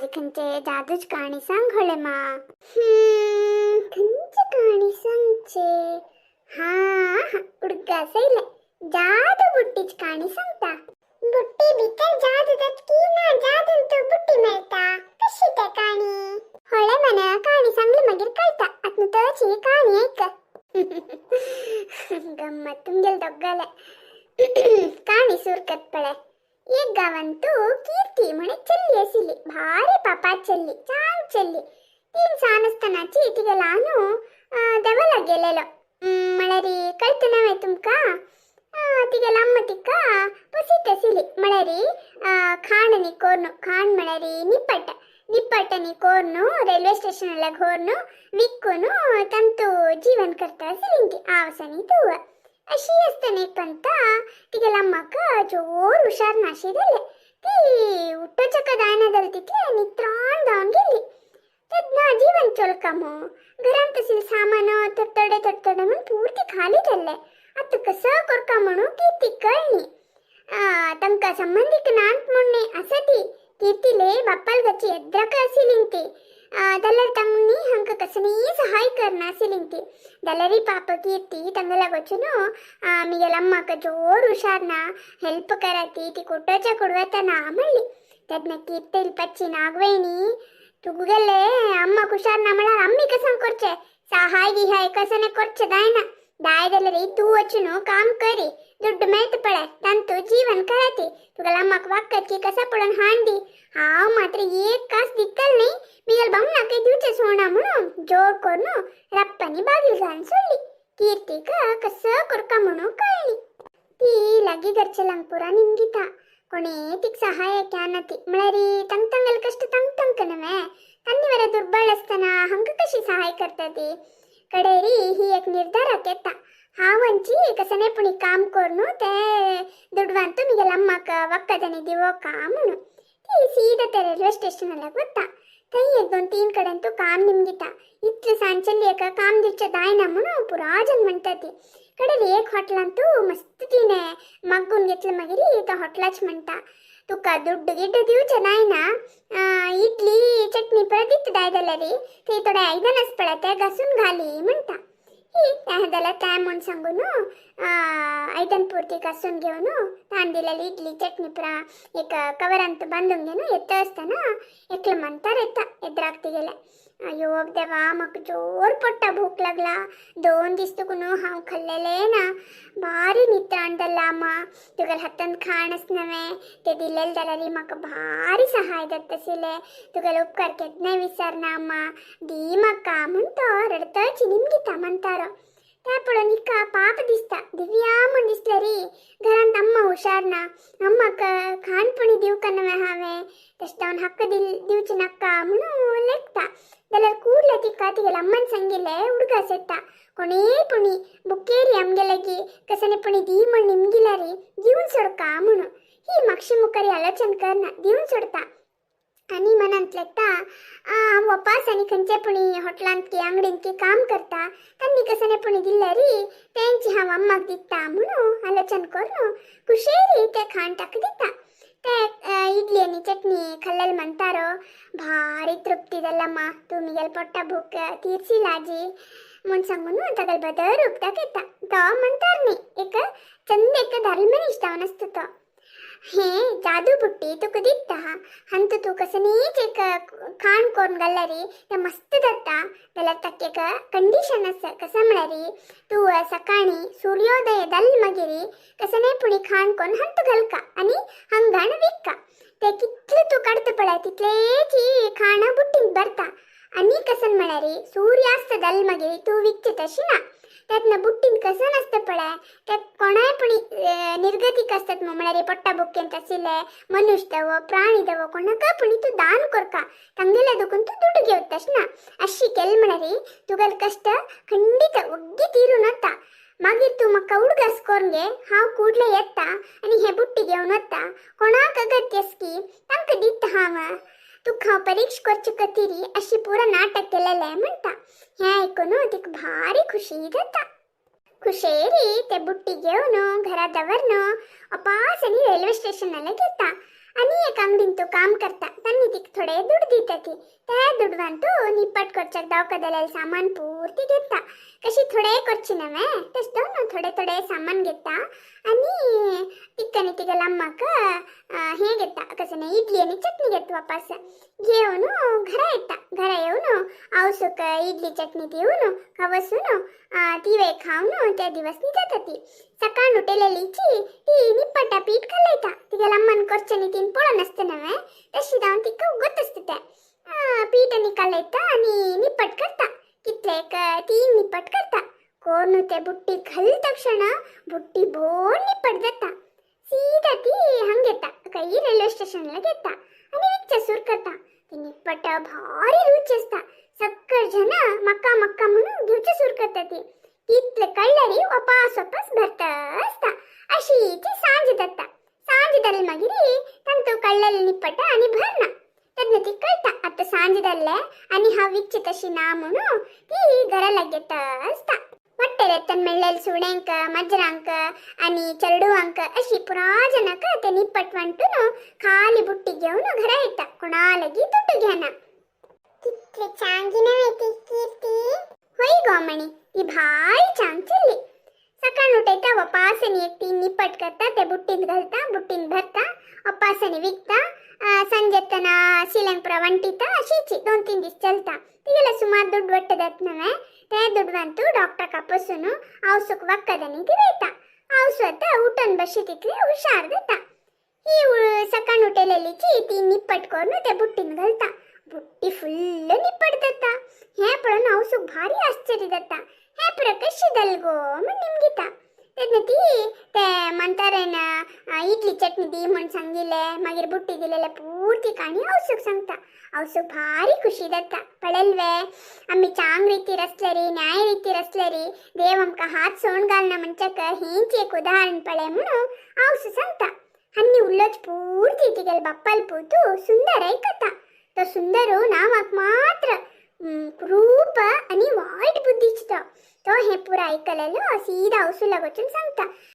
आज खंयचे जादूच काणी सांग होळे मा. खंयचे काणी सांगचे? हा हा, उडगास येयले. जादू बुट्टीच काणी सांगता. बुट्टी भितर जादू जातकी ना जादून तो बुट्टी मेळटा, कशी ते काणी? होळे मना काणी सांगली मागीर कळटा. आतां तशी काणी ऐक. गम्मत तुमगेले दोग्गाले. काणी सुरकत पळे. एक गांवांतू कीर्ती म्हण एक चल्ली आशिल्ली. भारी पापात चल्ली, चांग चल्ली. तीन सान आसतनाची तिगे ल्हानू देवळाक गेलेलो. म्हळ्यार कळटा नव्हे तुमकां? तिगेले अम्मा तिका पसीत आशिल्ली. म्हळ्यार खाण कोर्नु, खाण म्हळ्यार निपट, निपटनी कोर्नु रेल्वे स्टेशन व्हरून विकून ತಂತು ಜೀವನ करता आशिल्ली ती आवसानी तूं. अशी आसतना एक पंता तिगेले अम्माक जोर हुशार नाशी जालें. ती उठोवच्याक जायना जालें तितलें नित्राण जावन गेली. तेन्ना जीवन चोलका मू घरांत आशिल्लें सामान थोडे थोडे थोडे म्हूण पुर्ती खाली जाल्लें. आतां कसो करका म्हणून कीर्तीक कळ्ळी. तांकां संबंदीक नात म्हूण आसा ती कीर्तिले बाप्पाल घाची एद्राक आशिल्ली ती. जाल्यार तांणी हांकां कसलीय सहाय करनाशिल्ली ती. जाल्यारय पाप कीर्ती तांगेल्या वचून मिगेले अम्माक जोर हुशार ना, हेल्प कराती, ती कुटोच्या कुडवता ना म्हणली. तेन्ना कीर्तील पच्ची नागवयणी तुगेले अम्माक हुशार ना म्हळ्यार आमी कसं करचें? सहाय गिहाय कसं करचें जायना. दाय जाल्यार तूं वचून काम करी, दुड्ड मेळटा पळय, तांतू जीवन कराती. तुगेल्या अम्माक वाक्कत की कसा पळोवन हाण दी. हांव मात्र एक कास दितल न्ही, मिगेल बामणाक दिवचें सोणा म्हणून जोर करून रप्पानी बागील घालून सोडली. कीर्तीक कसं करका म्हणून कळ्ळी. ती लागीं घरचे लंगपुरा निमगिता. कोणे तिक सहाय क्यानती म्हळ्यार तंग तंगेले कश्ट तंग तंग नव्हे, तन्नी वरे दुर्बळ आसतना हांकां कशी सहाय करता ती? कडेरी ही एक निर्धाराक येता, हांव अंची कसने पुणी काम करून ते दुडवांतू मिगेले अम्माक वखदांनी दिवोका म्हणून. ती सीधा ते रेल्वे स्टेशनाक वता. थंय एक दोन तीन कडेन तूं काम निमगिता. इतले सान चलयेक काम दिवचें जायना म्हणून पुरा जन म्हणटा ती. कडेन एक हॉटेलांत तूं मस्त तिणें मागून घेतलें. मागीर तो हॉटेलाच म्हणटा, तुका दुड्ड गिड्ड दिवचें जायना, इडली चटणी परत दिता जाय जाल्यार थंय थोडे आयदनां आसा पळय ते घासून घाली म्हणटा. ही तें जाल्यार तें म्हूण सांगून आयदन पुरती घासून घेवन ताण दिलेली इडली चटणी पुरा एक कवरांत बांदून घेवन येता आसतना एकलो म्हणटार येता एद्राक तिगेले, अय्यो देवा, म्हाका जोर पोट्टा भूक लागला, 2 दीस तुका न्हू हांव खाल्लेलें ना, भारी नित्राण जाल्ला अम्मा, तुगेल्या हातान खाण आसा नवें तें दिलेलें जाल्यार म्हाका भारी सहाय जाता आशिल्लें, तुगेले उपकार केन्नाय विसरना अम्मा, दी म्हाका म्हूण तो रडतच निमगिता म्हणटारो. तें पळोवन हिका पाप दिसता. दिव्या म्हूण दिसलें री, घरांत अम्मा हुशार ना, अम्माक खाण पुणी दिवका नवें हांवें, तशें जावन हक्क दिवचें नाका म्हणून लेखता. जाल्यार कुडले तिका तिगेल्या अम्मान सांगिल्लें उडगास येता, कोणेय पुणी बुकेरी आमगे लागीं कसने पुणी दी म्हूण निमगिल्यार दिवन सोडका म्हणून. ही मागशी मुखार आलोचन करना, दिवन सोडता. आनी मनांत लेखता, हांव वपास आनी खंयचे पुणी हॉटेलांत की अंगडींत की काम करता, तांणी कसने पुणी दिल्यार तेंची हांव अम्माक दिता म्हणून आलोचन करून कुशेरी ते खाण ताका दिता. ते इडली आनी चटणी खाल्लेले म्हणटारो, भारी तृप्ती जाल्या अम्मा, तूं मिगेले पोट्टा भूक तीरशी लाजी म्हूण सांगून तागेले बदर उगताक येता. तो म्हणटार न्ही, एक चंद एक धार्ल मनीस जावन आसता तो. हे जादू बुट्टी तुका दिता, हांतू तूं कसलीच एक खाण करून घाल्यार तें मस्त जाता. जाल्यार ताका एक कंडिशन आसा, कशें म्हळ्यार तूं सकाळीं सुर्योदय जाले मागीर कसलें पुणी खाण करून हांतू घालका आनी हांगाण विकका. तें कितलें तूं काडटा पळय तितलेंच खाणां बुट्टींत भरता. आनी कशें म्हळ्यार सुर्यास्त जाले मागीर तूं विकचें तशें ना, तेन्ना बुट्टीन कसन आसता पळय ते कोणाय पुणी निर्गतीक आसतात म्हळ्यार पोट्टा बुक्केंत आशिल्ले मनुष्य प्राणी दवो कोणाक पुणी तूं दान करका, तांगेल्या दुखून तूं दुडू घेवता तशें ना. अशी केलें म्हळ्यार तुगेले कश्ट खंडीत ओग्गी तिरून वता. मागीर तूं म्हाका उडगास करून घे, हांव कुडले येता आनी हे बुट्टी घेवन वता, कोणाक अगत्य आसकी तांकां दिता हांव, तुका हांव परीक्षा करचे खातीर अशी पुरा नाटक केलेलें म्हणटा. हें आयकून तिका भारी खुशी जाता. खुशेरी ते बुट्टी घेवन घरा दवरन अपास आनी रेल्वे स्टेशनाला घेता. आनी एक अंगडीन तो काम करता तन्नी तिका थोडे दुड दिता ती ते दुडवान तो निप्पट करच्याक दवाखान्याले सामान पूर्ती घेता. कशी थोडे करची नव्हे तशें तो थोडे थोडे सामान घेता आनी तिका आनी तिगेल्या अम्माक हें घेता कशें न्ही इडली आनी चटणी घेता. वापस घेवन घरा येता. घरा येवन आवसूक इडली चटणी दिवन खवसून तिवे खावन त्या दिवस न्हिदता ती. सकाळ उठलेलीची ती निप्पटा पीठ कलयता. तिगेल्या अम्मान करचें न्ही तीन पळोवन आसता नव्हे तशी जावन तिका गोत आसता तें पीठ आनी कलयता आनी निप्पट करता. कितले एक 3 निप्पट करता. कोर्न ते बुट्टी घाल तक्षण बुट्टी भोर निप्पट जाता. सीधा ती हंग घेता काही रेल्वे स्टेशनला घेता आनी विकचे सूर करता. ती निप्पट भारी रुची आसता. सगळे जण मक्का मक्का म्हणून घेवचे सूर करता. ती तितले कळ्ळरी वापस वापस भरता आसता. अशी ती सांज जाता. सांज जाली मागीर तांतू कळ्ळेले निप्पट आनी भरना. तेन्ना ती कळटा आतां सांज जाल्ले आनी हांव विकचे तशी ना म्हणून ती घरा लागेता आसता. वाटेर मेळ्ळेले सुण्यांक मजरांक आनी चेडवांक अशी पुरा जनाक ते निप्पट वांटून खाली बुट्टी घेवन घरा येता. कोणा लागीं दुड्डू घेना. कितले चांगी नव्हे ती कीर्ती. होय गो मणी, ती भारी चांग चल्ली. सकाळ उठयता वपासनी एक 3 निप्पट करता. ते बुट्टीन घालता, बुट्टीन भरता, वपासनी विकता. संजेतना शिलंगपुरा వంటిता अशीची 2-3 दीस चलता. तिगेले सुमार दुड्ड वट्टदात नव्हे ते दुडवांतू डॉक्टर कापसून आवसूक वक्कदनी दिवयता. आवसू आतां उठून बशी तितले हुशार जाता. ही सकाळ उठलेलीची ती निप्पट करून ते बुट्टीन घालता. बुट्टी फुल्ल निप्पट जाता. हें पळोवन आवसूक भारी आश्चर्य जाता. हें पुरो कशी जालें गो म्हूण निमगिता. तेन्ना ती ते म्हातारेन इडली चटणी दी म्हूण सांगिल्लें मागीर बुट्टी दिलेले पूर्ती काणी आवसूक सांगता. आवसूक भारी खुशी जाता. पळयलवे आमी चांग रितीर आसलेरी न्याय रितीर आसलेरी देव आमकां हात सोण घालना म्हणच्याक हेंच एक उदाहरण पळय म्हणून आवसू सांगता. आनी उल्लोच पूर्ती तिगेले बाप्पाल पूतू सुंदर आयकता. तो सुंदर नांवाक मात्र रूप आनी वायट बुद्धीचो तो. तो हें पुरो आयकलेलो सीधा आवसू लागून सांगता.